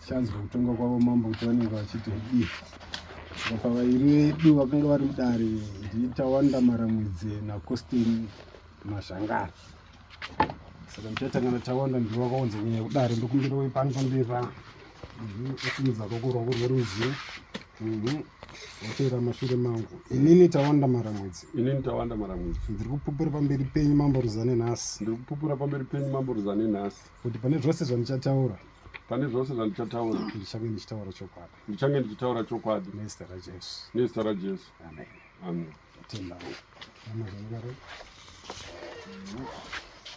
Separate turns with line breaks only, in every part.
Tichanzwa kutonga kwavo mambo kuti vanenge vachiti kudii. Saka pavairi vedu vakanga vari mudare ndiTawanda Maramwidze naCostin Mazhangara. Saka ndichatanga naTawanda ndivo vakaunza nyaya yekudare ndokumbira uye pano pamberi pano. Osimudza ruoko rwako rwerudyi. Woteera mashure mangu. Inini Tawanda Maramwidze.
Inini Tawanda Maramwidze.
Ndiri kupupura pamberi penyu Mambo Ruzane nhasi.
Ndiri kupupura pamberi penyu Mambo Ruzane nhasi.
Kuti pane zvose zvandichataura.
Pane zvose zvandichataura.
Ndichange ndichitaura chokwadi.
Ndichange ndichitaura chokwadi.
Nezita raJesu.
Nezita raJesu.
Amen.
Amen.
Tenda. Mazvangara.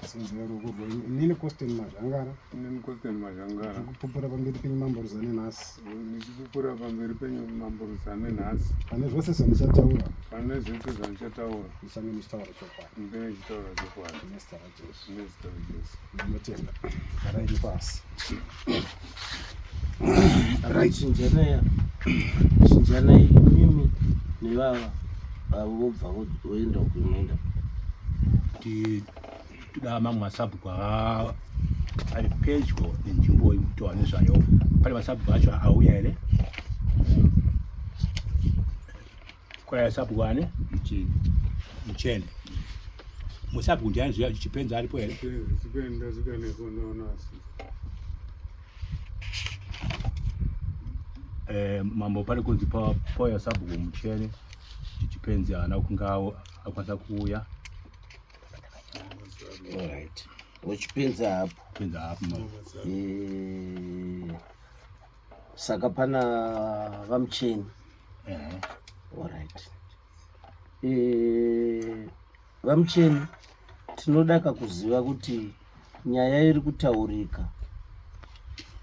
Sinzira ruoko rwenyu. Inini Costin Mazvangara.
Inini Costin Mazvangara.
Ndikupupura pamberi penyu Mambo Ruzane nhasi.
Ndichipupura pamberi penyu Mambo Ruzane nhasi.
Pane zvose zvandichataura.
Pane zvose zvandichataura.
Ndichange ndichitaura chokwadi.
Ndichange ndichitaura chokwadi.
Nezita raJesu.
Nezita raJesu.
Ndinotenda. Garai pasi.
Right. Chinjanai chinjanai imimi nevava avo vobva voenda kunoenda.
Toda mamwe masabhuku ari pedyo nenzvimbo ikutowa nezvayo. Pane masabhuku acho auya here? Kwaya sabhuku ane?
Mucheni.
Mucheni. Musabhuku ndiani zviya Chipenzi aripo here?
Chipenzi ndasvika nekundoona asi.
Eh, mambo pari kunzi pauya sabhuku Mucheni Chipenzi haana kunge akwanisa kuuya.
Alright. Wechipenzi hapo.
Chipenzi hapo.
Eh, saka pana vamucheni.
Eh.
Alright. Eh, vamucheni tinodaka kuziva kuti nyaya iri kutaurika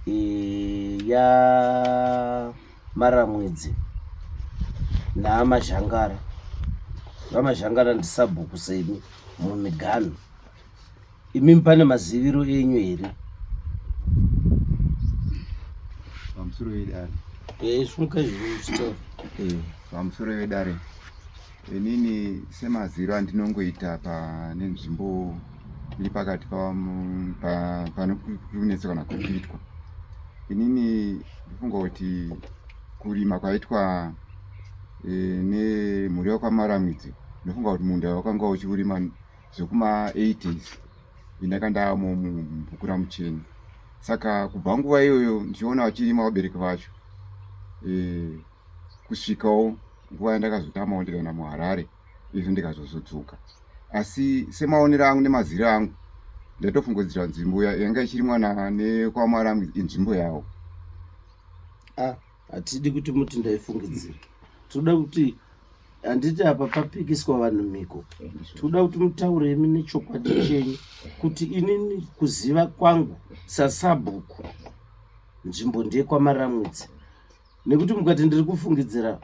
e, ya Maramwidzi naamazhangara vamazhangara ndisabhuku semi mumiganhu imimi pane maziviro enyu here
pamusoro vedare
eh, sumuka izvo
eh, pamusoro vedare Inini semaziro andinongoita pane nzvimbo iri pakati panokunetsekana kuri kuitwa inini ndofunga kuti kurima kwaitwa e, nemhuri yekwaMaramidzi ndofunga kuti munda wakanga uchiurima zvekuma 80s indaka ndamo mubhuku raMucheni saka kubva nguva iyoyo ndichiona vachirima vabereki vacho e, kusvikawo nguva yandakazotamawo ndikaenda muharare izvo ndikazozodzoka asi semaonero angu nemaziro angu ndaitofungidzira nzvimbo yanga ichirimwa nekwamwaramu inzvimbo yavo
ah, hatidi kuti muti ndaifungidzira tinoda kuti handiti apa papikiswa vanhu mhiko tinoda kuti mutaure imi nechokwadi chenyu kuti inini kuziva kwangu sasabhuku nzvimbo ndeyekwaMaramwidzi nekuti mukati ndiri kufungidzira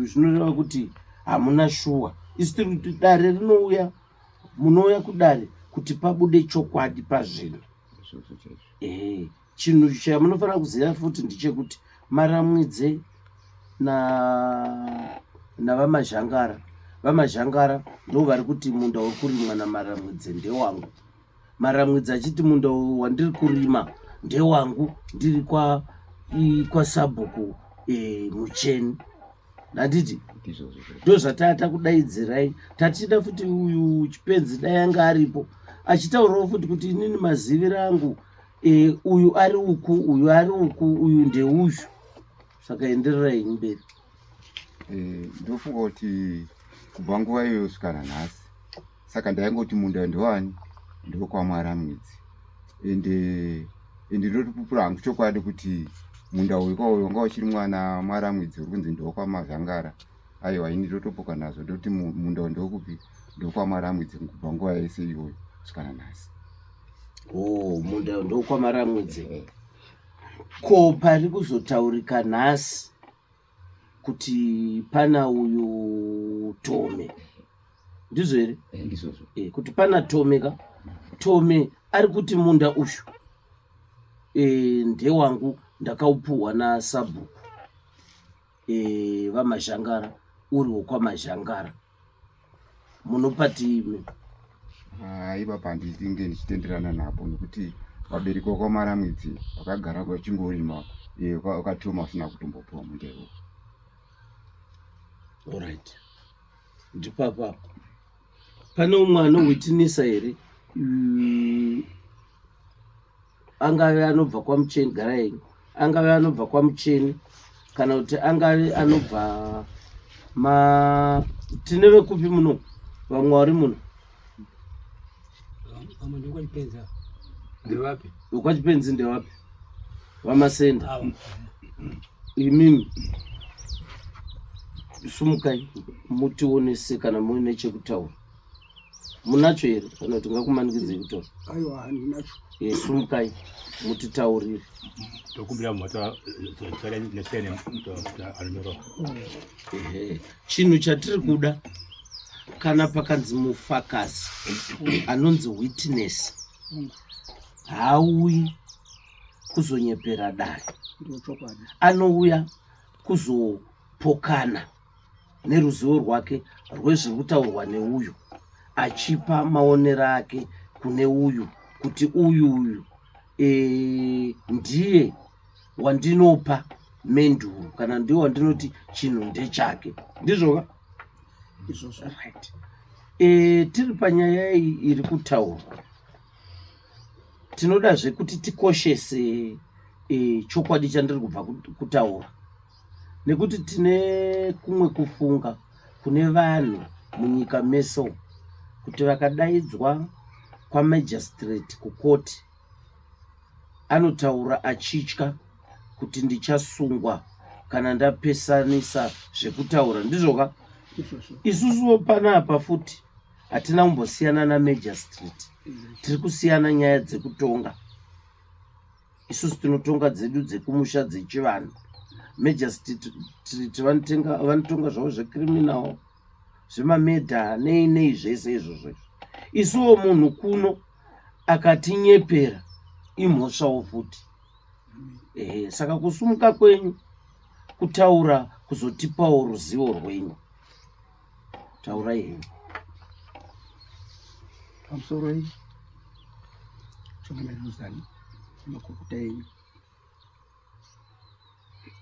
zvinoreva kuti hamuna shuwa isu tiri kuti dare rinouya munouya kudare kuti pabude chokwadi pazvinhu ehe chinhu chamunofanira kuziva futi ndechekuti maramwidze na navamazhangara vamazhangara ndo vari kuti munda uri kurimwa namaramwidze ndewangu Maramwidzi achiti munda wandiri kurima ndewangu ndiri kwa kwasabhuku e, Mucheni handiti ndozvatata kudaidzirai tatichida futi uyu Chipenzi dai anga aripo achitaurawo futi kuti inini maziviro angu e, uyu ari uku uyu ari uku uyu ndeuyu saka endererai mberi
e, ndofunga kuti kubva nguva iyoyo kusvika nanhasi saka ndaingoti munda ndewani ndewekwaMwaramwidzi ende ende ndotopupura hangu chokwadi kuti munda uyu kwauyu wanga uchiri mwana Mwaramwidzi uri kunzi ndewekwamazhangara aiwa ini ndotopoka nazvo ndoti munda uyu ndewekupi ndewekwamaramwidzi kubva nguva yese iyoyo kusvika nanhasi
oh munda ndewekwamaramwidzi ko pari kuzotaurika nhasi kuti pana uyu Tome ndizvo here
eh, ndizvozvo
eh, kuti pana Tome ka Tome ari kuti munda uyu e, ndewangu ndakaupuhwa nasabhuku e, vamazhangara uri wokwaMazhangara munopati imi
Hai baba handinge ndichitenderana napo nekuti Vabereki vekwaMaramwidzi vakagara vachingorima vakatoma vasina kutombopiwa munda iwowo.
Alright. Ndipo apo. Pane umwe anowitinisa here? Angave anobva kwaMucheni, garai henyu. Angave anobva kwaMucheni kana kuti angave anobva ma tine vekupi muno vamwe vari muno
Vamwe ndekwachipenzi ava. Ndevapi?
Vekwachipenzi ndevapi? VaMasenda. Imimi sumukai mutionese kana muine chekutaura. Munacho here kana kuti ngakumanikidzei kutaura?
Aiwa handinacho.
Eh, sumukai mutitaurire.
Tokumbira mota nesene anonyora.
Ehe. Chinhu chatiri kuda kana pakanzi mufakazi anonzi witness haauyi kuzonyepera dare, anouya kuzopokana neruzivo rwake rwezviri kutaurwa neuyu achipa maonero ake kune uyu kuti uyu uyu e, ndiye wandinopa menduru kana ndiye wandinoti chinhu ndechake ndizvoka
izvozvo
right. E, tiri panyaya iyi iri kutaurwa tinoda zvekuti tikoshese e, chokwadi chandiri kubva kutaura nekuti tine kumwe kufunga kune vanhu munyika mese kuti vakadaidzwa kwamagistrate kukoti anotaura achitya kuti ndichasungwa kana ndapesanisa zvekutaura ndizvoka isusuwo panapa futi hatina kumbosiyana namagistrate tiri kusiyana nyaya dzekutonga isusu tinotonga dzedu dzekumusha dzechivanhu magistrate vanotonga zvavo zvecriminal zvemamedha nei nei zvese izvozvo izvo isuwo munhu kuno akatinyepera imhosvawo futi ehe saka kusumuka kwenyu kutaura kuzotipawo ruzivo rwenyu taurai henyu
pamusoro iyi chongameruzani makurukota enyu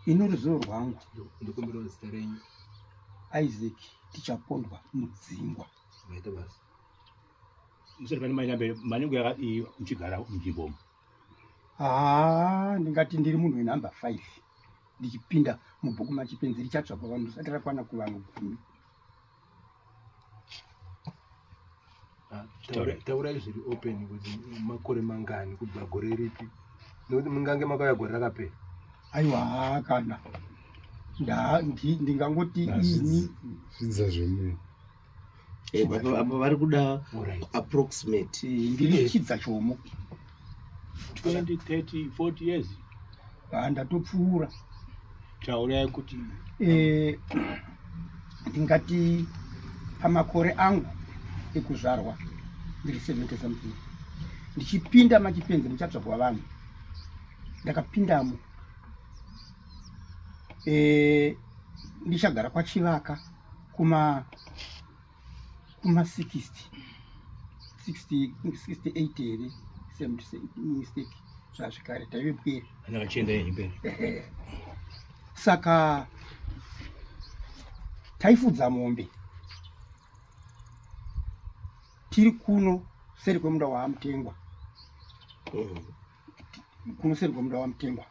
ini ruzivo rwangu
ndokumbirawo zita renyu
Isaac Tichapondwa Mudzingwa
maita basa
musati pane mainambe manengo yakadii muchigara munzvimbomo
haa ndingati ndiri munhu wenhamba 5 ndichipinda mubhuku machipenzi richatsvakwa vanhu risati rakwana kuvanhu gumi
Ah, taurai zviri open kuti makore mangani kubva gore ripi nekuti mungange makauya gore rakapera
aiwa kana ndingangoti ini
zvidza zvemunhu
eh, apa vari kuda approximate
eh, ndiri chidza chomo
20 30 40 years
ah, ndatopfuura
taurai kuti
eh, ndingati pamakore angu ekuzvarwa ndiri 70 something ndichipinda machipenzi muchatsvagwa vanhu ndakapindamo e, ndichagara kwachivaka kuma kuma 60 60 68 here mistake zvazvikare taive pwere saka taifudza mombe tiri kuno seri kwemunda waamutengwa kuno seri kwemunda waamutengwa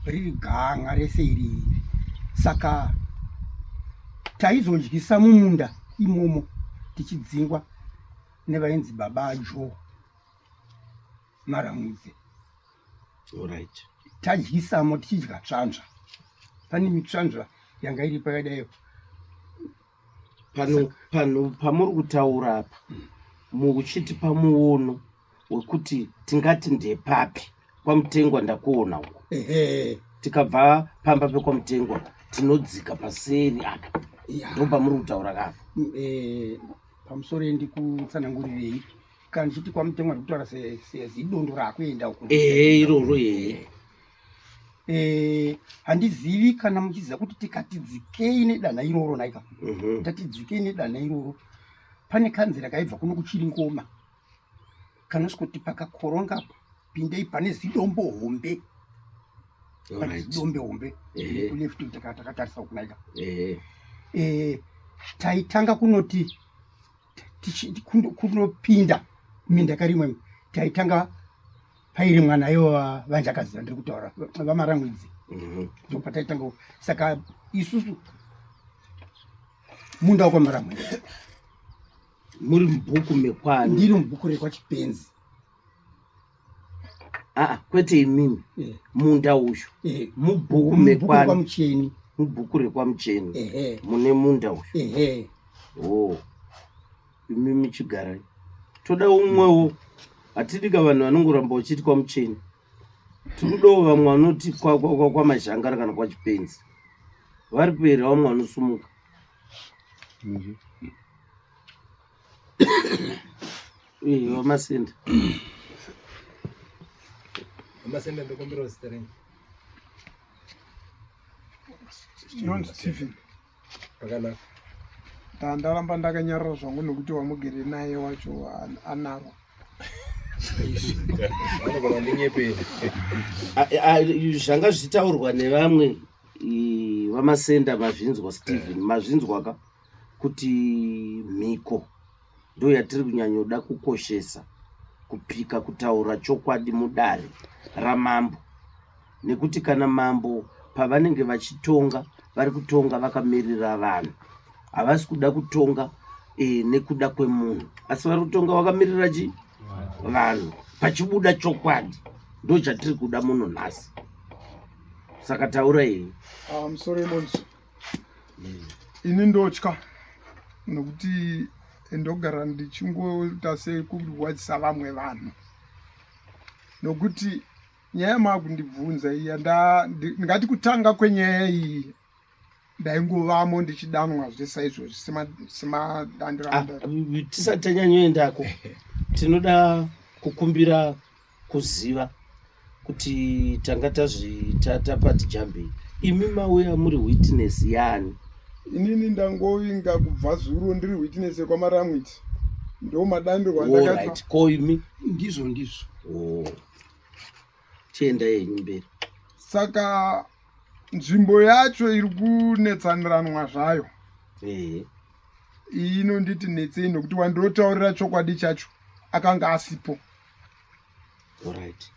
riri ganga rese iri iri saka taizodyisa mumunda imomo tichidzingwa nevainzi baba Joe Maramudze.
Alright.
Tadyisamo tichidya tsvanzva. Pane mitsvanzva yanga iri pakadaiyo.
Pano pano pamuri kutaura apa muchitipa muono wekuti tingati ndepapi kwamutengwa ndakuona uko tikabva pamba pekwamutengwa tinodzika paseri apa ndopamuri kutaura kapa
mm, eh, pamusoro ndikutsanangurirei kana ndichiti kwamutengwa ndikutaura sezidondo rakuenda uko
ehe iroro ehe
eh, handizivi kana muchiziva kuti tikati dzikei nedanha iroro naika mhm. tati dzikei nedanha iroro pane kanzira kaibva kuno kuchiri ngoma kanosvikoti pakakoronga apo pindei pane zidombo hombe pane zidombe hombe kuleft takatarisa kunaika eh, taitanga kunoti kunopinda minda yakarimwa taitanga pairimwa nayo vanjakazi vandiri kutaura vamaramwidzi mhm. ndopataitanga saka isusu munda wakwamaramwidzi
muri mubhuku mekwani
ndiri mubhuku rekwachipenzi
aa kwete imimi eh. munda uyu eh. mubhuku mekwamucheni mubhuku rekwamucheni mune munda uyu o oh. Imimi chigarai. Toda umwewo. Hatidi ka vanhu vanongoramba vachiti kwamucheni. Tinodawo vamwe vanoti kwamazhangara kana kwachipenzi. Vari kuera vamwe vanosumuka. Eh, vamasenda.
Vamasenda ndokumbirawo zita renyu.
Ndinonzi Stephen.
Pakanaka.
Ndaramba ndakanyarara zvangu nekuti wamugere naye wacho anaro.
Vanogona kundinyepera.
Zvanga zvichitaurwa nevamwe vaMasenda mazvinzwa Steven mazvinzwa ka kuti mhiko ndo yatiri kunyanyoda kukoshesa kupika kutaura chokwadi mudare ramambo nekuti kana mambo pavanenge vachitonga vari kutonga vakamirira vanhu havasi kuda kutonga e, nekuda kwemunhu asi vari kutonga vakamirira chi vanhu pachibuda chokwadi ndo chatiri kuda muno nhasi saka taura iyi
ah, musoro yemonzi ini ndotya nokuti ndogara ndichingoita sekurwadzisa vamwe vanhu nokuti nyaya yamaakundibvunza iyi ndingati kutanga kwenyaya iyi ndaingovamo ndichidanwa zve saizvozvi semadandiranda
ah, tisati tanyanyoendako tinoda kukumbira kuziva kuti tanga tazvitapati jambei imi mauya muri witness yani
inini ndangovinga kubva zuro ndiri witness yekwamaramwiti ndo madandirwo andakaita
ko imi
ndizvo ndizvo
oh. Chienda yenyu mberi.
Saka nzvimbo yacho iri kunetsaniranwa zvayo.
Ehe.
Iyi inonditi netsei nokuti wandirotaurira chokwadi chacho akanga asipo.
Alright.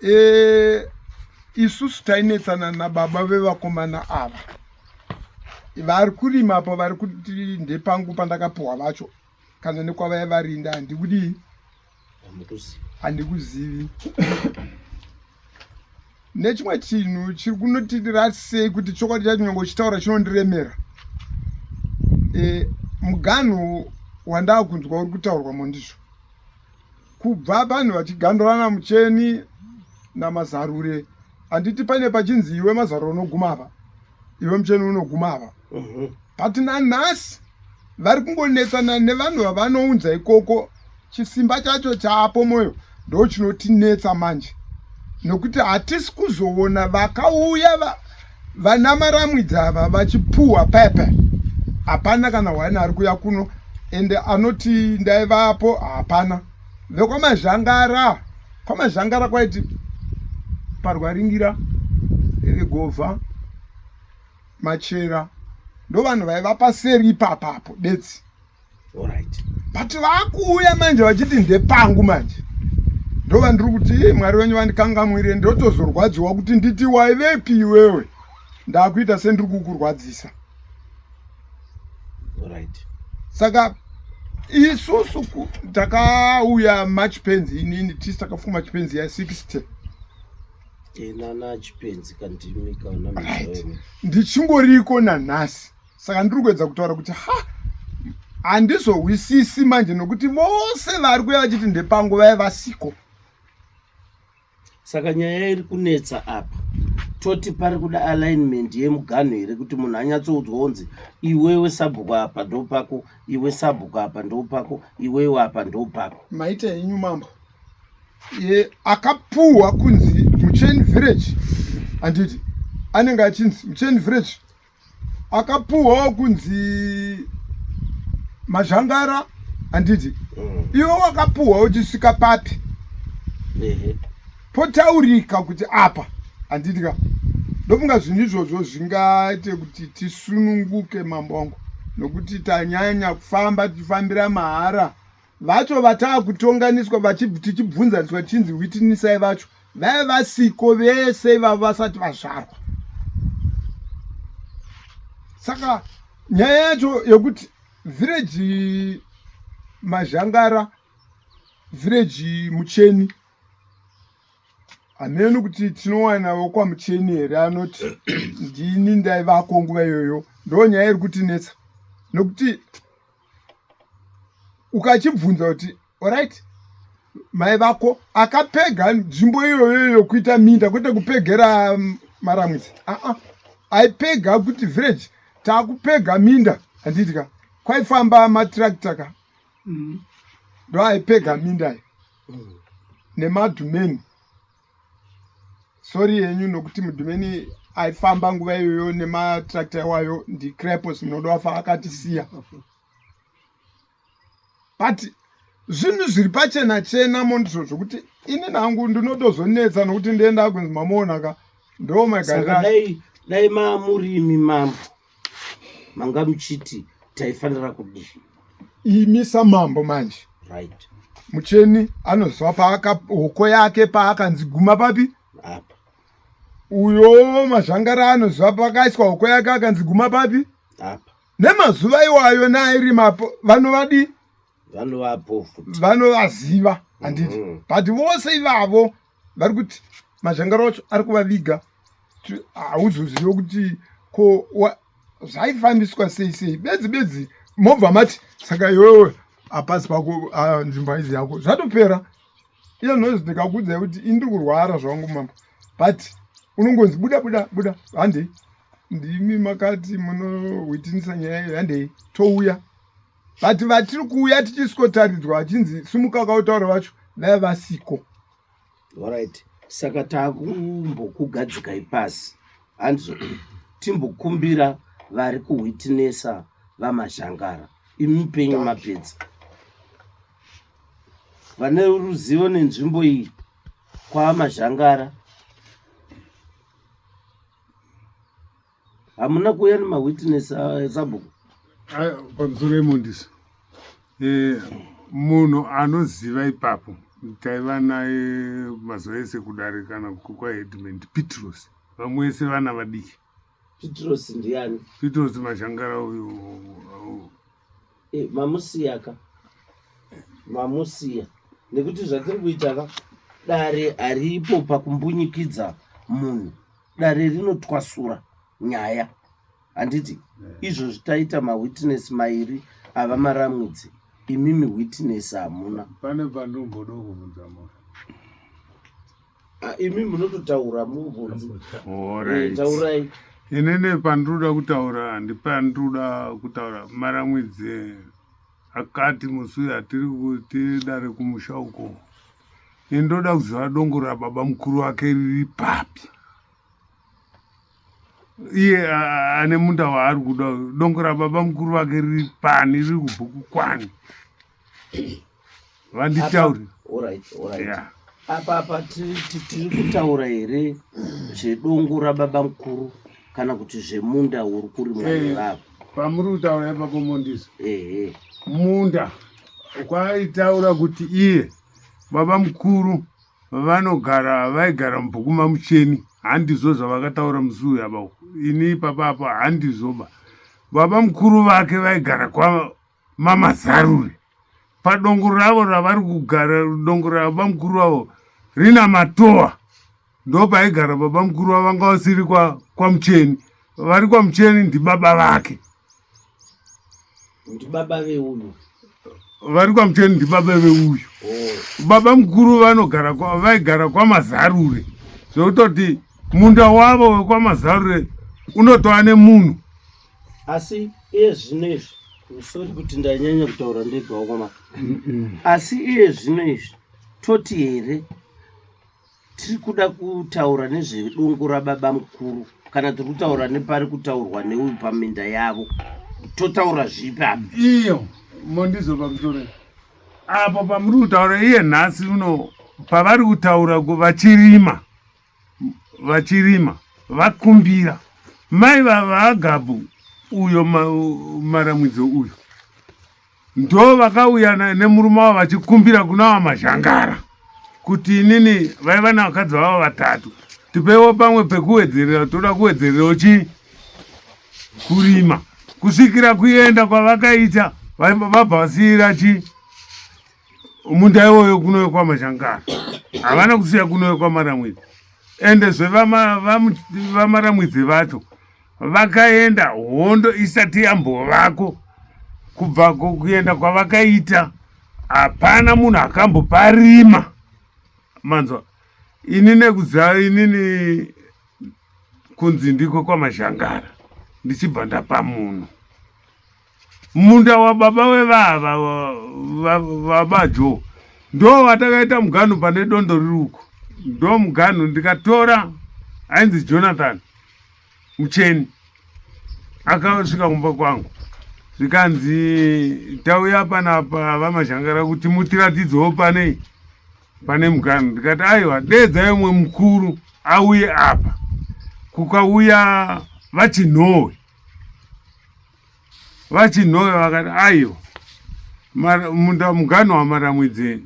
E, isusu tainetsana nababa vevakomana ava vari kurima apo vari kuti ndepangu pandakapuhwa vacho kana nekwavaya varinda handikudii handikuzivi nechimwe chinhu chiri kunotirasei kuti chokwadi chacho nyange uchitaura chinondiremera e, muganhu wandaakunzwa uri kutaurwa mondizvo kubva vanhu vachigandurana mucheni namazarure handiti pane pachinzi iwe mazarure unoguma apa iwe mucheni unoguma apa mhm. but nanhasi vari kungonetsana nevanhu vavanounza ikoko chisimba chacho chaapo moyo ndo chinotinetsa manje nokuti hatisi kuzoona vakauya vana maramwidzi ava vachipuhwa pepe hapana kana hwani ari kuya kuno ende anoti ndaivapo hapana vekwamazhangara kwamazhangara kwaiti parwaringira govha machera ndovanhu vaiva paseri ipapa apo bedzi
Alright.
But vakuuya manje vachiti ndepangu manje ndovandiri kuti mwari wenyu vandikangamwire ndotozorwadziwa kuti nditi waivepi iwewe ndakuita sendiri kukurwadzisa
Alright.
Saka isusu takauya machipenzi inini tisi takafuma chipenzi ya 60
nana chipenzi kandimi kana
right. ndichingoriko nanhasi saka ndiri kuedza kutaura kuti ha handizohwisisi manje nokuti vose vari kuya vachiti ndepangu vaya vasiko
saka nyaya iri kunetsa apa toti pari kuda alignment yemuganhu here kuti munhu anyatsoudzwa kunzi iwewe sabhuku apa ndopako iwe sabhuku apa ndopako iwewe apa ndopako
maita henyu mambo ye akapuhwa kunzi muchain village handiti anenge achinzi muchain village akapuhwawo kunzi mazhangara handiti mm. iwe wakapuhwa uchisvika papi Potaurika kuti apa handiti ka ndofunga zvinhu izvozvo zvingaite kuti tisununguke mambo wangu nokuti tanyanya kufamba tichifambira mahara vacho vataakutonganiswa tichibvunzaniswa tichinzi witinisai vacho vaive vasiko vese ivavo vasati vazvarwa saka nyaya yacho yekuti vhireji mazhangara vhireji mucheni hameno kuti tinowana wokwamucheni here anoti ndini ndaivako nguva iyoyo ndo nyaya iri kutinetsa nokuti ukachibvunza kuti orit mai vako akapega nzvimbo iyoyo yokuita minda kwete kupegera maramwisi aa aipega kuti village takupega minda handiti ka kwaifamba matractor ka ndo aipega minda iyo nemadhumeni sori yenyu nokuti mudhumeni aifamba nguva iyoyo nematractor iwayo ndicrepos munodowafa akatisiya but zvinhu zviri pachena chena mondizvo zvokuti ini nangu ndinotozonetsa nokuti ndienda kunzi mamuona ka ndo
magarira dai dai mamurimi mambo manga muchiti taifanira kudii
imi samambo manje
right
mucheni anoziva paaka hoko yake paakanzi guma papi
apa
uyo mazvangara anoziva pakaiswa hoko yake akanzi guma papi
apa
nemazuva iwayo naairimapo vanovadii
vanovapo futi
vanovaziva handiti but vose ivavo vari kuti mazhangara wacho ari kuvaviga hauzozive kuti ko zvaifambiswa sei sei bedzi bedzi mobva mati saka iwewe hapasi pako nzvimbo haizi yako zvatopera iye nozi ndikakuudzai kuti ini ndiri kurwara zvangu mambo but unongonzi buda buda buda handei ndimi makati munohwitinisa nyaya iyo handei touya but vatiri kuuya tichiswotaridzwa vachinzi sumuka kautaura vacho vaiva vasiko
Alright. Saka takumbokugadzikai pasi handizvo timbokumbira vari kuwitnessa vamazhangara imi penyu mapedza vane ruzivo nenzvimbo iyi kwamazhangara hamuna kuuya nemawitness sabhuku
pamusoro emondisi eh, munhu anoziva ipapo taiva naye mazuva ese kudare kana kwaheadman petros vamwe vese vana vadiki
petros ndiani
petros mazhangara uyu
eh, mamusiya ka mamusiya nekuti zvatiri kuita ka dare haripo pakumbunyikidza munhu dare rinotwasura nyaya handiti izvozvi taita mawitness mairi ava maramwidzi imimi witness hamuna
pane pandomboda kubvunza munhu
ah, imi munototaura mubvunzi eh, taurai
inini pandinoda kutaura handipandinoda kutaura maramwidzi akati musi uyu hatiri kutidare kumusha uko ini ndoda kuziva dongo rababa mukuru wake riri papi iye ane munda waari kuda dongo rababa mukuru vake riri pani riri kubhuku kwani vanditauri
apa apa tiri kutaura here zvedongo rababa mukuru kana kuti zvemunda uri kurimwa eh, nevavo
pamuri kutaura ipapo mondizvo
ehe
munda kwaitaura kuti iye baba mukuru vanogara vaigara mubhuku mamucheni handizvo zvavakataura musi uyu aba ini ipapa apo handizvoba baba mukuru vake vaigara kwamamazarure padongo ravo ravari kugara dongo rababa mukuru vavo rina matoa ndopaigara baba mukuru vavo vanga vasiri kwamucheni vari kwamucheni ndibaba vake
ndibaba veuyu
vari kwamucheni ndibaba veuyu
oh.
baba mukuru vanogara vaigara kwamazarure zvekutoti munda wavo wekwamazarure unotova nemunhu
asi iye zvino izvi sori kuti ndanyanya kutaura ndega wakoma asi iye zvino izvi toti here tiri kuda kutaura nezvedongo rababa mukuru kana tiri kutaura nepari kutaurwa neuyu paminda yavo totaura zvipi apa
iyo mondizo pamusoro apo pamuri kutaura iye nhasi uno pavari kutaura vachirima vachirima vakumbira mai vavaagabhu uyo maramwidzo uyo ndo vakauya nemurume wavo vachikumbira kuna vamazhangara kuti inini vaiva navakadzi vavo vatatu tipewo pamwe pekuwedzerera toda kuwedzererawo chii kurima kusvikira kuenda kwavakaita vabva vasiyira chii munda iwoyo kunoyo kwamazhangara havana kusiya kunoyo kwamaramwidzi ende zvevamaramwidzi vacho vakaenda hondo isati yambovako kubva kuenda kwavakaita hapana munhu akamboparima manzwa ini nekuziva inini kunzi ndiko kwamazhangara ndichibva ndapa munhu munda wababa wevava vabajo ndo watakaita muganhu pane dondo riri uko ndo muganhu ndikatora ainzi jonathan mucheni akasvika kumba kwangu zvikanzi tauya panapa vamazhangara kuti mutiratidzewo panei pane muganhu ndikati aiwa deedzai umwe mukuru auye apa kukauya vachinhowe vachinhowe vakati aiwa munda muganhu wamaramwidze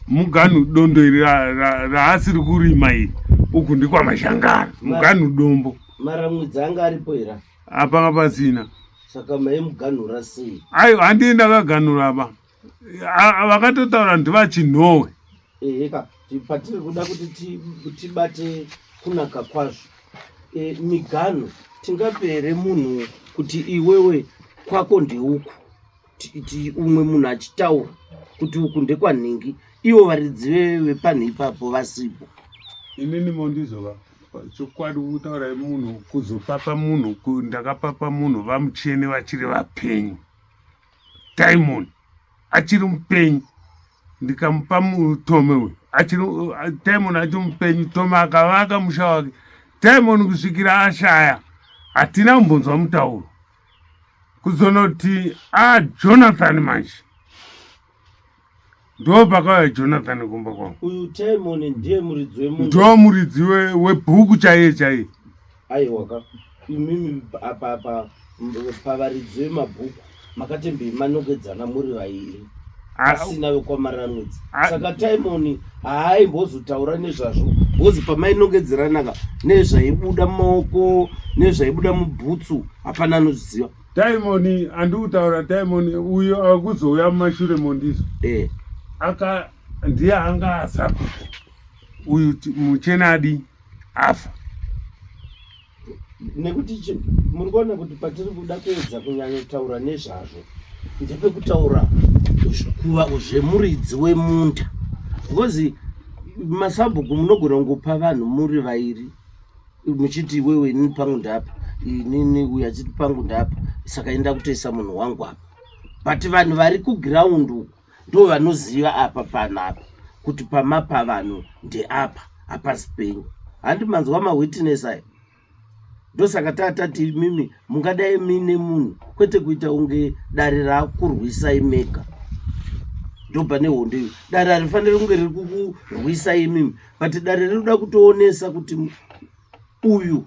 muganhu dondo iri raasiri kurima iri uku ndikwamashangara muganhu dombo
maramwidze anga aripo here
apanga pasina
saka maimuganhura sei
aiwa handii ndakaganhura ba vakatotaura ndivachinhowe
eheka patiri kuda kuti tibate kunaka kwazvo e, miganho tingape here munhu kuti iwewe kwako ndeuku umwe munhu achitaura kuti uku ndekwanhingi ivo varidzi vepanhu ipapo vasipo
inini mondizova chokwadi kutaura munhu kuzopapa munhu ndakapapa munhu vamuchene vachiri vapenyu Timon achiri mupenyu ndikamupa tome uyu achiri Timon achiri mupenyu Tome akavaka musha wake Timon kusvikira ashaya hatina kumbonzwa mutauro kuzonoti a ah, Jonathan manje ndo pakauya Jonathan kumba kwangu
uyu Timon ndiye muridzi wemunhu
ndo muridzi webhuku chaiye chaiye
aiwa ka imimi apa apa pavaridzi vemabhuku makatembei manokedzana muri vairi asina vekwamaramwidzi saka Timon haaimbozotaura nezvazvo because pamainongedzeranaka nezvaibuda mumaoko nezvaibuda mubhutsu hapana anozviziva
Timon andikutaura Timon uyo akuzouya mumashure mondizo eh. aka ndiye anga asapo uyu muchena adi afa
nekuti muri kuona kuti patiri kuda kuedza kunyanyotaura nezvazvo ndepekutaura kuva zvemuridzi wemunda because masabhuku munogona kungopa vanhu muri vairi muchiti iwewe inini pangu ndapa inini uyu achiti pangu ndapa saka enda kutoisa munhu wangu apa but vanhu vari kuground uku ndo vanoziva apa panapa kuti pamapa vanhu ndeapa hapasi penyu handi manzwa mawitness aya ndosaka tatati imimi mungadai mine munhu kwete kuita kunge dare rakurwisai mega ndobva nehondo iyo dare harifaniri kunge riri kukurwisai imimi but dare rinoda kutoonesa kuti uyu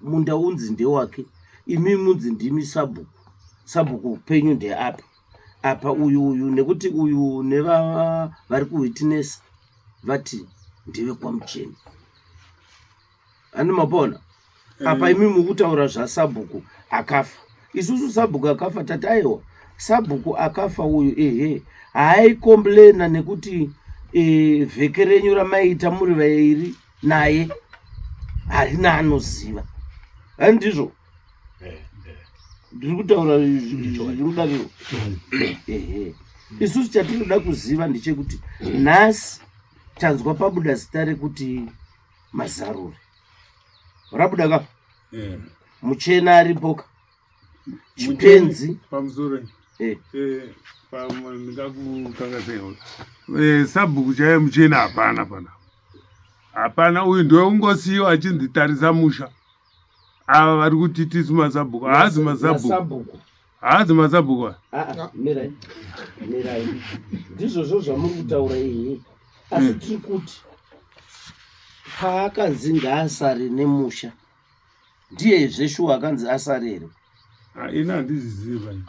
munda unzi ndewake imi munzi ndimi sabhuku sabhuku upenyu ndeapa apa uyu uyu nekuti uyu nevava vari kuwitinesa vati ndevekwamucheni ani mapona apa imi mukutaura zvasabhuku akafa isusu sabhuku akafa tati aiwa sabhuku akafa uyu ehe haaikomplena nekuti e, vheke renyu ramaiita muri vairi naye harina anoziva ani ndizvo ndiri kutaura zviri mudariro ehe isusu chatinoda kuziva ndechekuti nhasi tanzwa pabuda zita rekuti mazarure rabuda ka eh. muchena aripoka chipenzi
pamusoro eh. eh, ndingakukangasei sabhuku chaiye muchena hapana pana hapana uyu ndiwe ungosiyiwa achinzi tarisa musha ava vari kuti tisu masabhuku haazi masabhuku haazi masabhuku
ah, ah, mirai mirai ndizvozvo zvamuri kutaura iyi Asi tiri kuti paakanzi ngaasare nemusha ndiye zveshuwa akanzi asare here?
Ah, ini handizvizivi bani.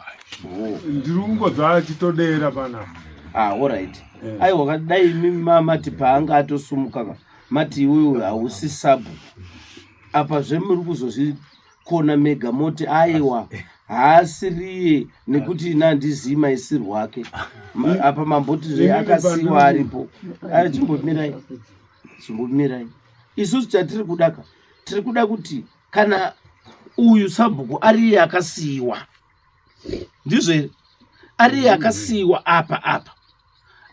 Ndiri kungonzwa achitodera panapa.
Ah, alright.
Eh.
Aiwa, dai imi mati paanga atosumuka ka, mati iwewe hausi sabhuku. Apa zvemuri kuzozvikona mega moti aiwa haasiriye nekuti ini handizivi maisirwo ake. Apa mamboti zve
Inini
akasiwa
pandiri-
aripo. Ayo chimbomirai. Chimbomirai. Isusu chatiri kuda ka, tiri kuda kuti kana uyu sabhuku ariye akasiyiwa, ndizvo here? Ariye akasiyiwa apa apa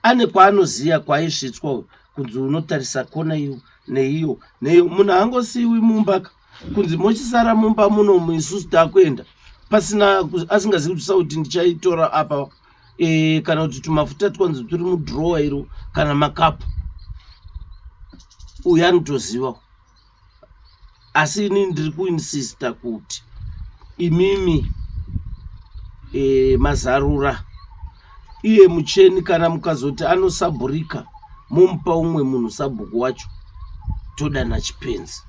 ane kwaanoziva kwaisvitswa uyu, kunzi unotarisa kona iyo neiyo neiyo. Munhu haangosiyiwi mumba ka, kunzi mochisara mumba munomu isusu takuenda pasina asingazivi kuti sauti ndichaitora apa kana kuti tumafuta twanzi turi mudhirowa iro kana makapu. Uyu anotoziva. Asi ini ndiri kuinsista kuti imimi mazarura iye mucheni, kana mukazoti anosabhurika momupa umwe munhu sabhuku wacho, todana chipenzi.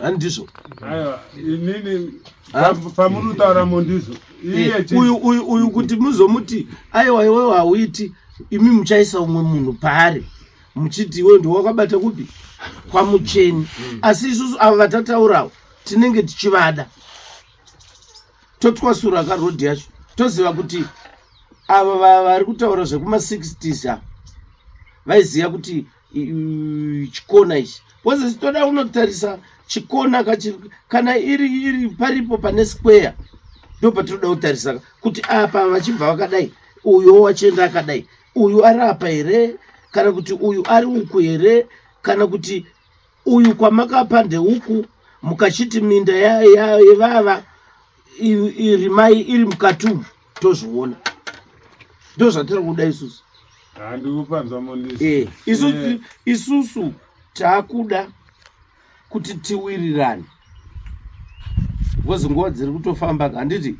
Handizvo?
Aiwa, inini
Ha?
pamuri kutaura mondizvo iye
Uyu uyu uyu kuti muzomuti aiwa iwewe hauiti, imi muchaisa umwe munhu paari muchiti iwe ndiwe wakabata kupi kwamucheni. Asi isusu ava vatataurawo tinenge tichivada, totwasura karodhi yacho, toziva kuti ava vari kutaura zvekuma 60s ava vaiziva kuti chikona ichi, because toda unotarisa chikona kana iri paripo pane square, ndo patinoda kutarisa kuti apa vachibva vakadai, uyo wachienda akadai, uyu ari apa here, kana kuti uyu ari uku here, kana kuti uyu kwamakapa ndeuku, mukachiti minda yevava irimai iri mukati umu, tozviona. Ndo zvatiri kuda isusu.
Handikupanzwa mondizvo.
Isusu taakuda kuti tiwirirane, because nguva dziri kutofamba, handiti?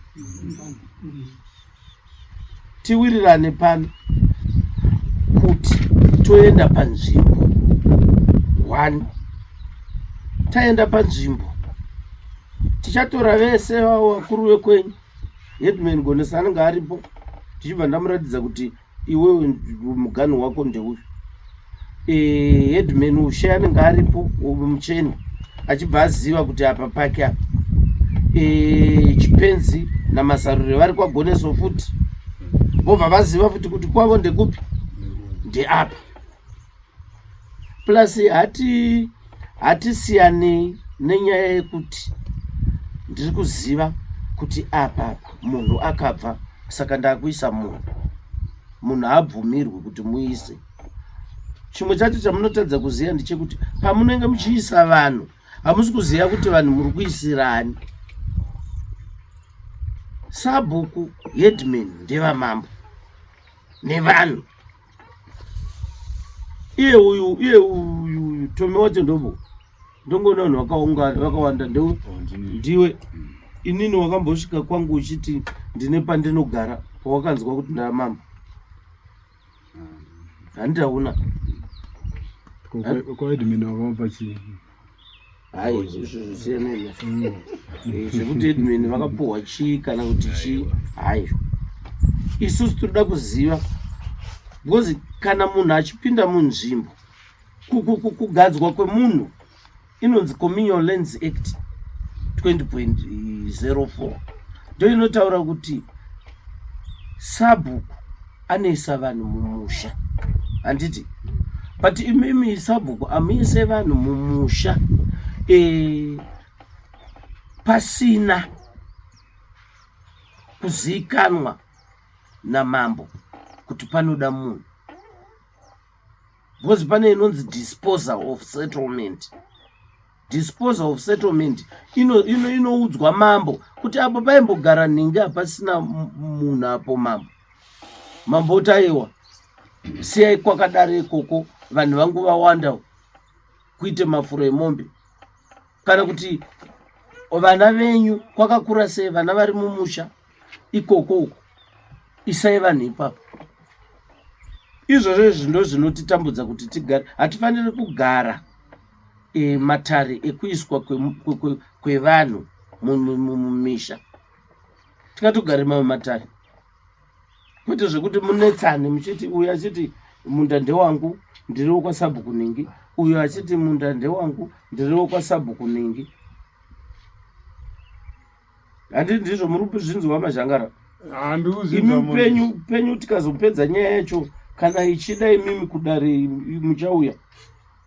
Tiwirirane pano kuti toenda panzvimbo 1. Taenda panzvimbo, tichatora vese vavo vakuru vekwenyu, headman Gonesa anenge aripo, tichibva ndamuratidza kuti iwewe muganhu wako ndeuyu. Headman ushe anenge aripo mucheni, achibva aziva kuti apa pake apa. Chipenzi naMasarure vari kwaGoneso futi, vobva vaziva futi kuti kwavo ndekupi, ndeapa. Plus hatisiyanei nenyaya yekuti ndiri kuziva kuti apa apa munhu akabva, saka ndakuisa munhu. Munhu haabvumirwi kuti muise. Chimwe chacho chamunotadza kuziva ndechekuti pamunenge muchiisa vanhu, hamusi kuziva kuti vanhu muri kuisirani. Sabhuku, headman ndevamambo nevanhu. Iye uyu, iye uyu Tomi wacho ndovo ndongoona vanhu vakaungana vakawanda ndiwe. Inini wakambosvika kwangu uchiti ndine pandinogara pawakanzwa kuti ndamambo? Handitauna.
Kwaedmin wakavapa chii?
Hai, zvisiyana nazvo zvekuti headman vakapuhwa chii kana kuti chii. Hai, isusu tinoda kuziva because kana munhu achipinda munzvimbo, kugadzwa kwemunhu inonzi Communal Lands Act 20.04, ndo inotaura kuti sabhuku anoisa vanhu mumusha, handiti? But imimi sabhuku amuise vanhu mumusha pasina kuzikanwa namambo kuti panoda munhu, because pane inonzi disposal of settlement. Disposal of settlement inoudzwa mambo kuti apo paimbogara nhingi hapasina munhu apo. Mambo oti aiwa, siyai kwakadaro ikoko, vanhu vangu vawanda, kuite mafuro emombe, kana kuti vana venyu kwakakura sei, vana vari mumusha ikoko uko, isai vanhu ipapo. Izvozvo izvi ndo zvinotitambudza kuti tigare, hatifaniri kugara e, matare ekuiswa kwevanhu mumisha. Tingatogare mamwe matare kwete zvekuti munetsane muchiti uyu achiti munda ndewangu ndiriwo kwasabhuku ningi, uyu achiti munda ndewangu ndiriwo kwasabhuku ningi. Handiti ndizvo muri kuzvinzwa mazhangara? Imi penyu penyu tikazopedza nyaya yacho kana ichida imimi kudare muchauya,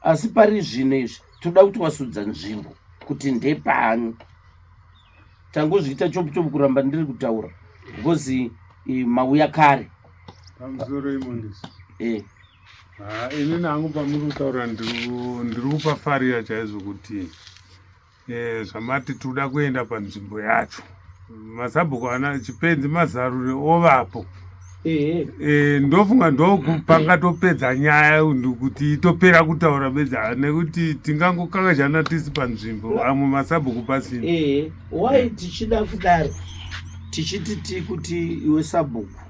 asi pari zvino izvi toda kuti wasudza nzvimbo kuti ndepani. Tangozviita chopu chopu kuramba ndiri kutaura because mauya kare.
Pamusoro imondisi. Eh. Ah, ini nangu pamuri kutaura ndiri kupafarira chaizvo kuti Eh, zvamati tinoda kuenda panzvimbo yacho masabhuku ana chipenzi mazarure ovapo eh, ndofunga ndopangatopedza nyaya kuti itopera kutaura bedza nekuti tingangokakazhana tisi panzvimbo amwe masabhuku pasina.
Why tichida kudaro tichiti ti kuti iwe sabhuku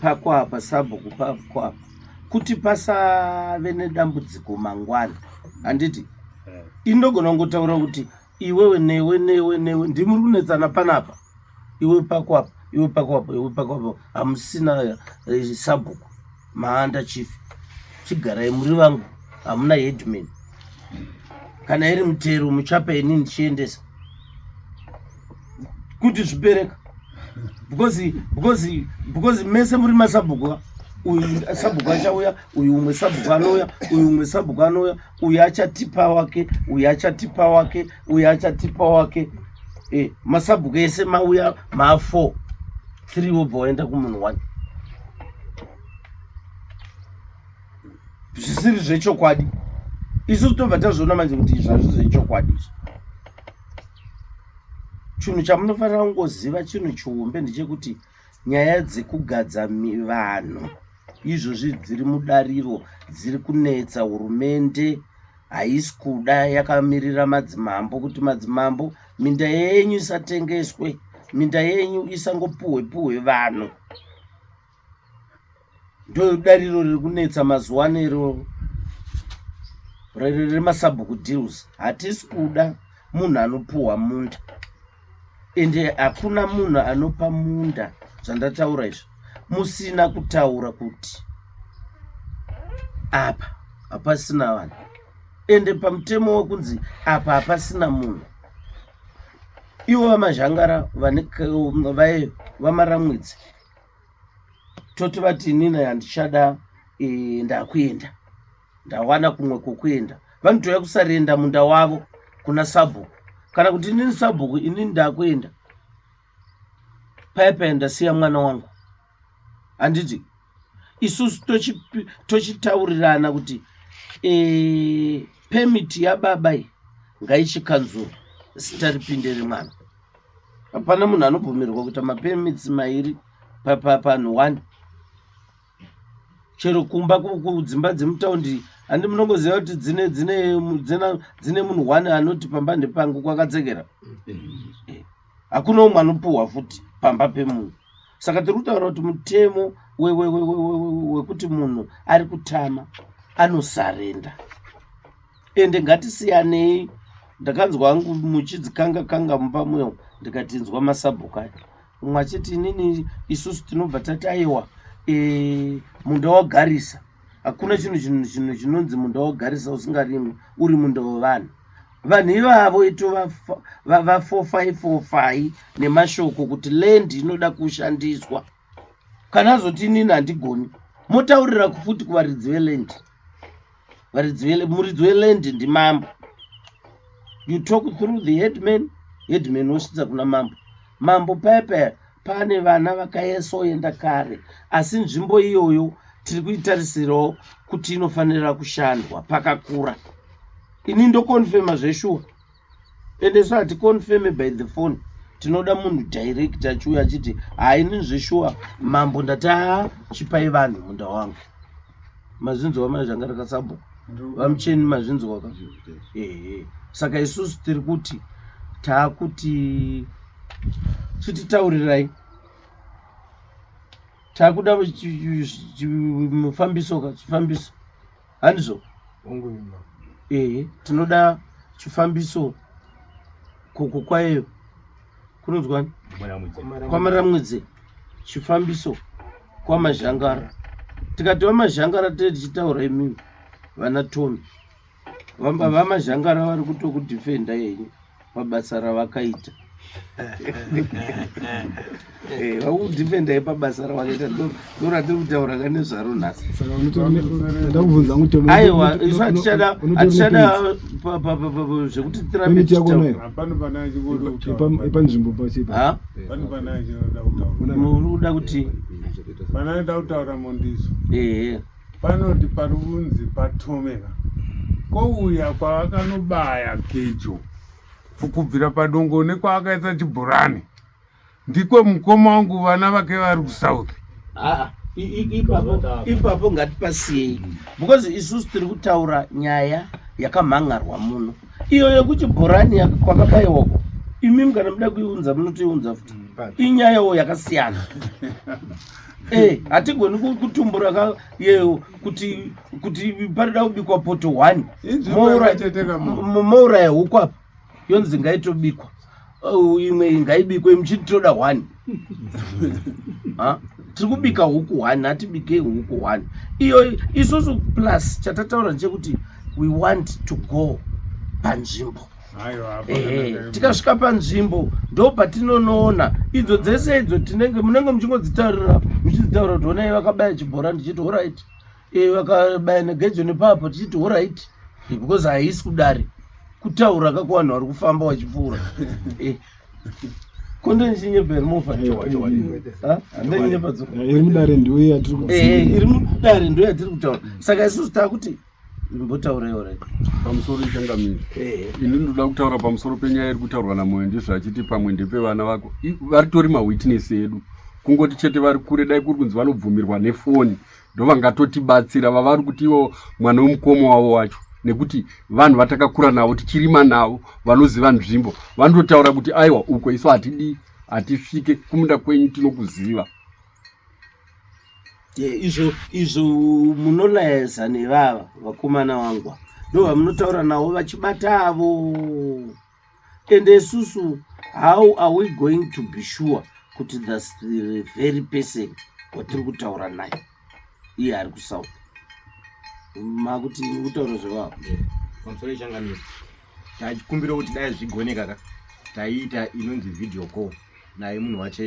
pako apa sabhuku pako apa kuti pasave nedambudziko mangwana handiti indogona kungotaura kuti iwewe newe newe newe ndimuri kunetsana panapa iwe pako apa iwe pako apa iwe pako apa hamusina eh, sabhuku maanda chief chigarai muri vangu hamuna headman kana iri mutero muchapa ini ndichiendesa kuti zvipereka because because because mese muri masabhuku uyu sabhuku achauya uyu umwe sabhuku anouya uyu umwe sabhuku anouya uyu achatipa wake uyu achatipa wake uyu achatipa wake e, masabhuku ese mauya maa 4 3 wobva waenda kumunhu one zvisiri zvechokwadi isusu tobva tazviona manje kuti izvi hazvi zvechokwadi izvi chinhu chamunofanira kungoziva chinhu chihombe ndechekuti nyaya dzekugadza vanhu izvozvi dziri mudariro dziri kunetsa hurumende haisi kuda yakamirira madzimambo kuti madzimambo minda yenyu isatengeswe minda yenyu isangopuhwe puhwe vanhu Ndodariro riri kunetsa mazuva ano iro remasabhuku deals. Hatisi kuda munhu anopuhwa munda ende hakuna munhu anopa munda zvandataura izvi musina kutaura kuti apa hapasina vanhu ende pamutemo wekunzi apa hapasina munhu ivo vamazhangara vane vaye vamaramwidzi toti vati inini handichada e, ndakuenda ndawana kumwe kwokuenda vanotouya kusarenda munda wavo kuna sabhuku kana kuti inini sabhuku inini ndakuenda paya paya ndasiya mwana wangu handiti isusu tochitaurirana kuti e, permit yababa iyi ngaichikanzurwa zita ripinde remwana hapana munhu anobvumirwa kuita mapermits mairi panhu one chero kumba kudzimba dzemutaundi handi munongoziva kuti dzine dzine dzine munhu one anoti pamba ndepangu kwakadzekera eh, hakuna umwe anopuhwa futi pamba pemunhu saka tiri kutaura kuti mutemo wekuti munhu ari kutama anosarenda ende ngatisiyanei ndakanzwa hangu muchidzikanga kanga mumba muya ndikatinzwa masabhuku aya umwe achiti inini isusu tinobva tati aiwa e, munda wagarisa hakuna chinhu chinhu chinhu chinonzi munda wagarisa usingarimwi uri munda wevanhu vanhu ivavo ito vafofai fofai nemashoko kuti land inoda kushandiswa kana azoti inini handigoni motaurira futi kuvaridzi veland varidzi muridzi weland ndimambo you talk through the headman headman wosvitsa kuna mambo mambo paya paya pane vana vakaesoenda kare asi nzvimbo iyoyo tiri kuitarisirawo kuti inofanira kushandwa pakakura ini ndokonfema zveshuwa ende so haticonfirme by the phone tinoda munhu direct achiuya achiti haini zveshuwa mambo ndati haa chipai vanhu munda wangu mazvinzwa mai zvanga rakasabhuku vamucheni mazvinzwa ka ehe saka isusu tiri kuti taakuti chititaurirai. Takuda mufambiso ka chifambiso. Handizvo? Ehe, tinoda chifambiso koko kwayo. Kunonzwani? Kwamaramwidze. Chifambiso kwamazhangara. Tikati vamazhangara tee tichitaura imimi vana Tommy. Vamazhangara vari kutokudefenda yenyu pabasa ravakaita. Eh, vakudefendai pabasa ravakaita ndoratiri kutaura ka nezvaro nhasi. Aiwa, isu hatichada hatichada zvekuti tirambe tichitaura.
Panzvimbo pacho
muri kuda kuti
panoda kutaura mondiso.
Ehe.
Panoti pari kunzi patomeka kouya kwavakanobaya gejo kubvira padongo nekwaakaisa chibhorani ndiko mukoma wangu vana vake vari kusouth.
Aa, ipapo ipapo ngatipasiyei because isusu tiri kutaura nyaya yakamhan'arwa muno iyo yekuchibhorani kwakabaiwako imimi kana muda kuiunza munotoiunza futi inyayawo yakasiyana. Eh, hatigoni kutumbura ka yeyo kuti kuti parida kubikwa poto 1 mouraya huku apa yonzi ngaitobikwa oh, imwe ngaibikwe muchiti toda 1 tiri kubika huku 1 hatibikei huku 1 iyo isusu plus chatataura ndechekuti we want to go panzvimbo. Tikasvika panzvimbo ndo patinonoona idzo dzese idzo tinenge munenge muchingodzitaurira muchidzitaura kuti honai vakabaya chibhora ndichiti horit vakabaya negejo nepapo tichiti horit because haisi kudare kutaura ka kuvanhu vari kufamba vachipfuura. Kondonchinyeberi mofa
iri mudare ndiyo yatiri
iri mudare ndiyo yatiri kutaura. Saka isusu takuti mbotauraiwo right
pamusoro ichangamiri. Ini ndinoda kutaura pamusoro penyaya iri kutaurwa naMoyo ndizvo achiti pamwe ndepevana vako varitori mawitness edu kungoti chete vari kure dai kuri kunzi vanobvumirwa nefoni ndovangatotibatsira vavari kuti ivo mwana wemukoma wavo wacho nekuti vanhu vatakakura navo tichirima navo vanoziva nzvimbo vanototaura kuti aiwa uko isu hatidi hatisvike kumunda kwenyu tinokuziva.
Izvo izvo munolayeza nevava vakomana vangu ndo vamunotaura navo vachibata avo ende isusu how are we going to be sure kuti thats the very person watiri kutaura naye iye ari kusouth makuti kutaura zvevavo
pamusoro yechangamiro tachikumbira kuti dai zvigoneka ka taiita inonzi video call naye munhu wacho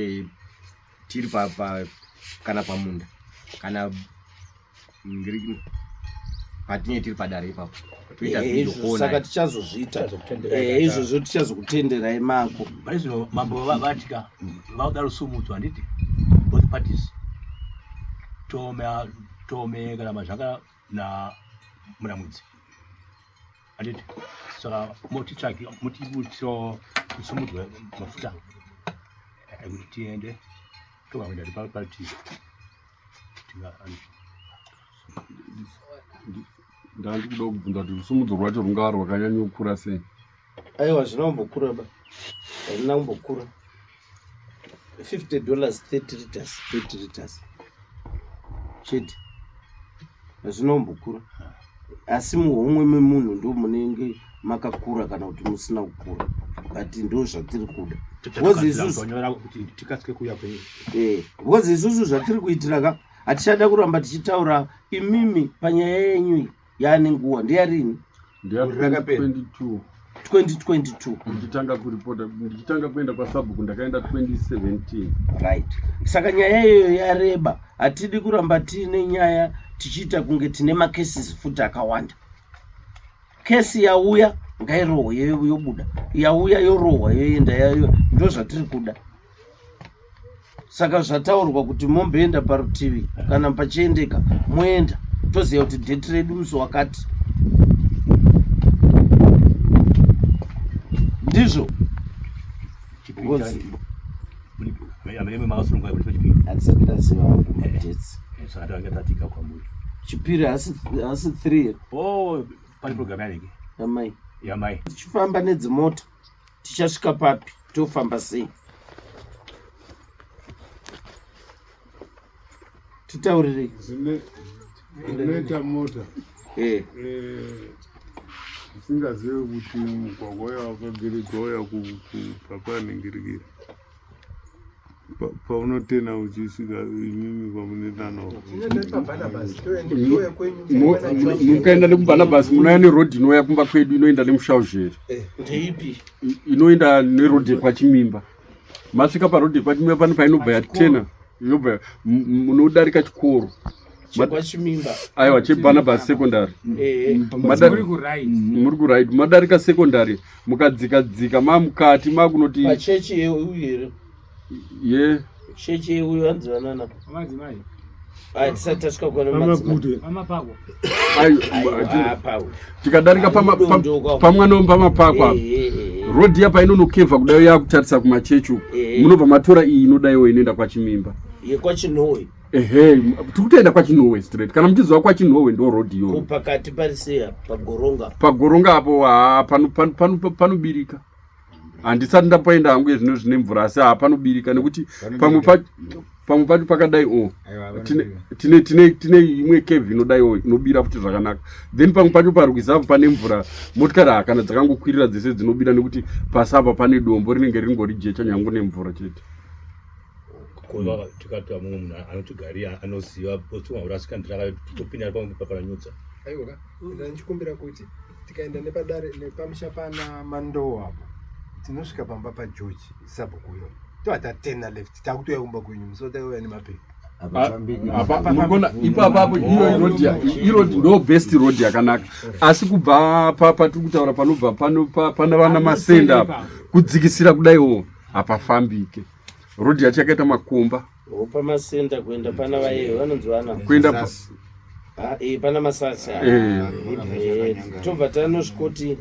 tiri pa, pa kana pamunda kana patinenge tiri padare ipapo
toita video call saka tichazozviita izvozvo tichazokutenderai mako.
Paizvino mambo vatika vakuda rusumudzo handiti both parties tome tome kana mazvaka na muramudzi handiti saka motitsvaki motibutiro kusumudzwa mafuta ekuti tiende toga kuenda parutivi
ndandikuda kubvunza kuti rusumudzo rwacho rungava rwakanyanyokura sei?
Aiwa zvina kumbokura ba hazvina kumbokura 50 dollars 30 liters 30 liters chete hazvina kumbokura asi muhomwe memunhu ndo munenge makakura kana kuti musina kukura but ndo zvatiri kuda because isusu because isusu zvatiri kuitira ka hatichada kuramba tichitaura imimi panyaya yenyu iyi yaane nguva ndeyarini
Ndeya 2022
2022
ndichitanga kuripota ndichitanga kuenda kwasabhuku ndakaenda 2017
right saka nyaya iyoyo yareba hatidi kuramba tiine nyaya tichiita kunge tine macases futi akawanda kesi yauya ngairohwe yobuda yauya yorohwa yoenda yayo ndo zvatiri kuda saka zvataurwa kuti momboenda parutivi kana pachiendeka moenda toziva kuti dheti redu musi wakati ndizvo handisati ndaziva hangu madates chipiri hasi 3
oh, pane program yanenge
yamai
yamai
tichifamba nedzimota tichasvika papi tofamba sei? Titaurirei.
Zvinoita mota eh. Eh, usingazive kuti mugwagwa uya wakageredzwa uya kubva panhingirikiri paunotena uchisvika imimi kwamunoenda nao
mukaenda nekubarnabas munouya nerodhi inouya kumba kwedu inoenda nemushauzheri
eh, ndeipi
inoenda nerodhi yekwachimimba masvika parodhi yekwachimimba pane painobva yatena inobva munodarika chikoro
chekwachimimba
aiwa chebarnabas secondary
eh,
muri kuright madarika secondary mukadzika dzika mamukati makunoti
pachechi yeuyu here
ye
chechi yeuyu hanzi vanana
madzimai
Ai, tisati tasvika kwana madzimai
tikadarika pamwana wepamapako apa
eh, eh,
rodhi yapa inonokevha kudai yakutarisa kumachechi uku munobva matora iyi inodaiwo inoenda kwachimimba
yekwachinowe
ehe tiri kutoenda kwachinowe straight kana muchiziva kwachinowe ndo road iyoyo
pakati pari sei pagoronga
pagoronga apo haa panobirika handisati ndapaenda hangu ezvino zvine mvura asi haa panobirika nekuti pamwe pamwe pacho pakadai o oh, tine tine tine imwe cave inodai o oh, inobira futi zvakanaka then pamwe pacho parwizi apo pane mvura motikari hakana dzakangokwirira dzese dzinobira nekuti pasi apa pane dombo rinenge ringori jecha nyange nemvura chete
Ko tikati mumwe munhu anotigarira anoziva potiwaurasika ndiraka topinda pamwe paparanyudza.
Aiwa ka ndanichikumbira kuti tikaenda nepadare nepamusha pana Mandowo apo tinosvika pamba paGeorge sabhuku uyo tobva tatena left takutouya kumba kwenyu musi wataiuya nemapepa
murikuona ipapapo iyo road iroad ndo best road yakanaka asi kubva patiri kutaura panobva pana vana masenda apa kudzikisira kudaiwo hapafambike road yacho yakaita makomba
pamasenda kuenda pana vaye vanonzi vana
kuenda
ah, eh, pana masasa
eh.
Eh, tobva tanosvikoti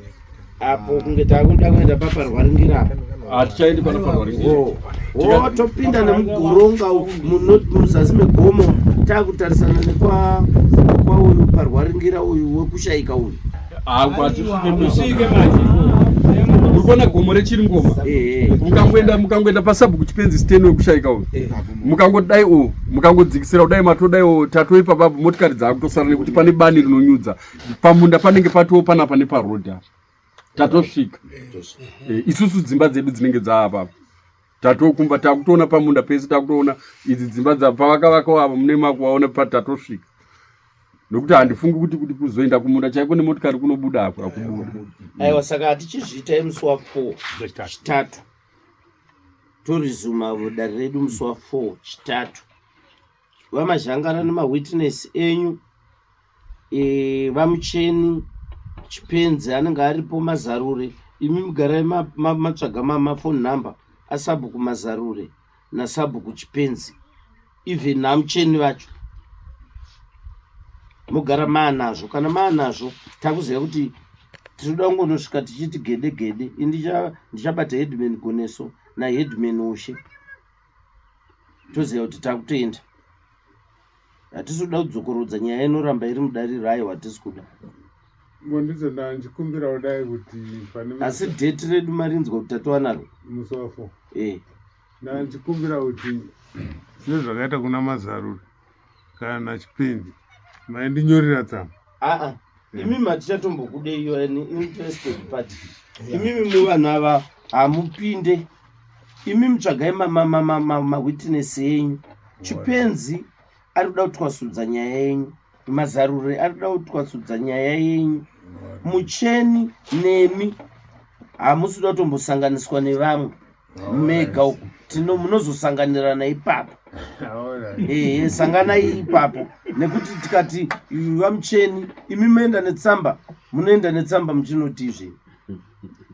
apo kunge takuda kuenda paparwaringira apo
hatichaendi pana parwaringira
oh. oh, topinda nemugoronga muzasi megomo takutarisana nekwa uyu parwaringira uyu wekushaika uyu
hatisvike manje uri kuona gomo rechiringoma mukangoenda mukangoenda pasabhuku chipenzi steni wekushaika uyu mukangodai o mukangodzikisira kudai matodai o tatoipa papo motikari dzaakutosara nekuti pane bani rinonyudza pamunda panenge patoo panapa neparodhi apa tatosvika eh, isusu dzimba dzedu dzinenge dzaapapa tatokumba takutoona pamunda pese takutoona idzi dzimba dzapavakavakawo ava mune makuvaona patatosvika nokuti handifungi kuti kuti kuzoenda kumunda chaiko nemotikari kunobuda ako akubuda
aiwa saka hatichizviitai musi wa 4 chitatu torizuma dare redu musi wa 4 chitatu vamazhangara nemawitness enyu e, vamucheni chipenzi anenge aripo mazarure imi mugarai matsvaga ma, ma, mafone number asabhuku mazarure nasabhuku chipenzi even namucheni vacho mogara maanazvo kana maanazvo takuziva kuti tinoda kungonosvika tichiti gede gede ini ndichabata headman goneso naheadman ushe toziva kuti takutoenda hatisi kuda kudzokorodza nyaya inoramba iri mudariro aiwa hatisi kuda
Ngondizo ndandikumbira kudai kuti
pane asi date redu marinzwa kuti tatova naro
musi wafo
eh
ndandikumbira kuti sezvakaita kuna mazaruri kana chipenzi maindinyorera tsamba
aa imimi hatichatombokudei you are an interested party imimi muvanhu ava hamupinde imimi tsvagai mawitness enyu chipenzi ari kuda kutwasudza nyaya yenyu mazarure ari kuda kutwasudza nyaya yenyu mucheni nemi hamusi kuda kutombosanganiswa nevamwe mega uku tino munozosanganirana ipapo ehe sanganai ipapo nekuti tikati vamucheni imi moenda netsamba munoenda netsamba muchinotizve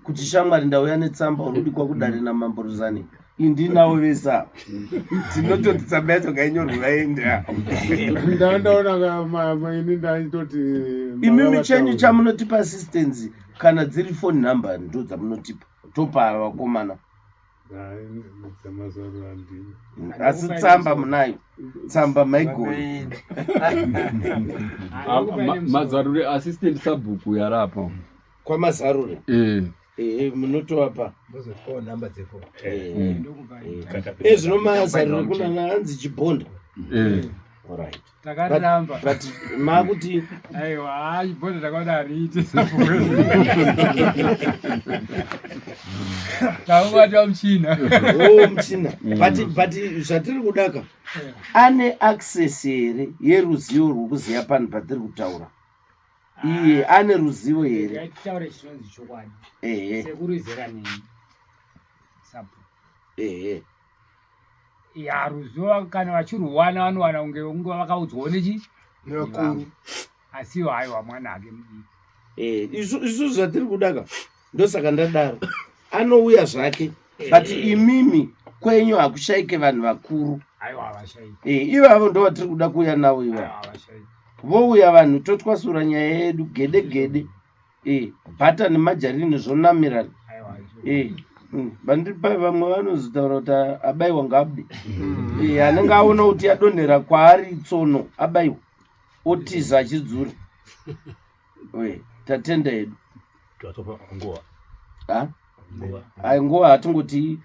kuti shamwari ndauya netsamba uri kudikwa kudare namambo ruzani indinawo vese ava tinototi tsamba yacho ngainyorwe vaende
ndandaona ini ndaitoti
imimi chenyu chamunotipa assistance kana dziri phone number ndo dzamunotipa topa vakomana asi tsamba munayo tsamba maigona
mazarure assistant sabhuku yarapa
kwamazarure
eh.
Eh, munotovapa
Mozotipawo number dzefoni.
Eh. Ezvino mazarure kunana hanzi chibhonda
Eh.
Alright.
Takaramba.
But makuti
aiwa hayi bhodha takaona hariite taubata muchina.
Oh muchina. But but zvatiri kudaka ane access here yeruzivo rwekuziva panhu patiri kutaura? Iye ane ruzivo here?
Titaure chinonzi chokwadi.
Ehe.
Sekuru izera neni. Sapo.
Ehe.
Ya ruzivo kana vachiruwana vanowana kunge kunge vakaudzwawo nechi
Nevakuru.
Asi iwo haiwa mwana ake mudiki.
Eh, isu isu zvatiri kudaka ndosaka ndadaro anouya zvake but imimi kwenyu hakushaike vanhu vakuru.
Aiwa havashaiki.
Eh, ivavo ndo vatiri kuda kuuya navo ivavo.
Aiwa havashaiki.
Vouya vanhu totwasura nyaya yedu gede gede. Eh, bhata nemajarini zvonamirana.
Aiwa
Eh, bandiri pai vamwe vanozotaura kuti abaiwa ngaabude. Eh, anenge aona kuti adonhera kwaari tsono abaiwa otiza achidzura. We, tatenda hedu.
Tatopa nguva.
Ha?
Nguva.
Ai nguva hatingoti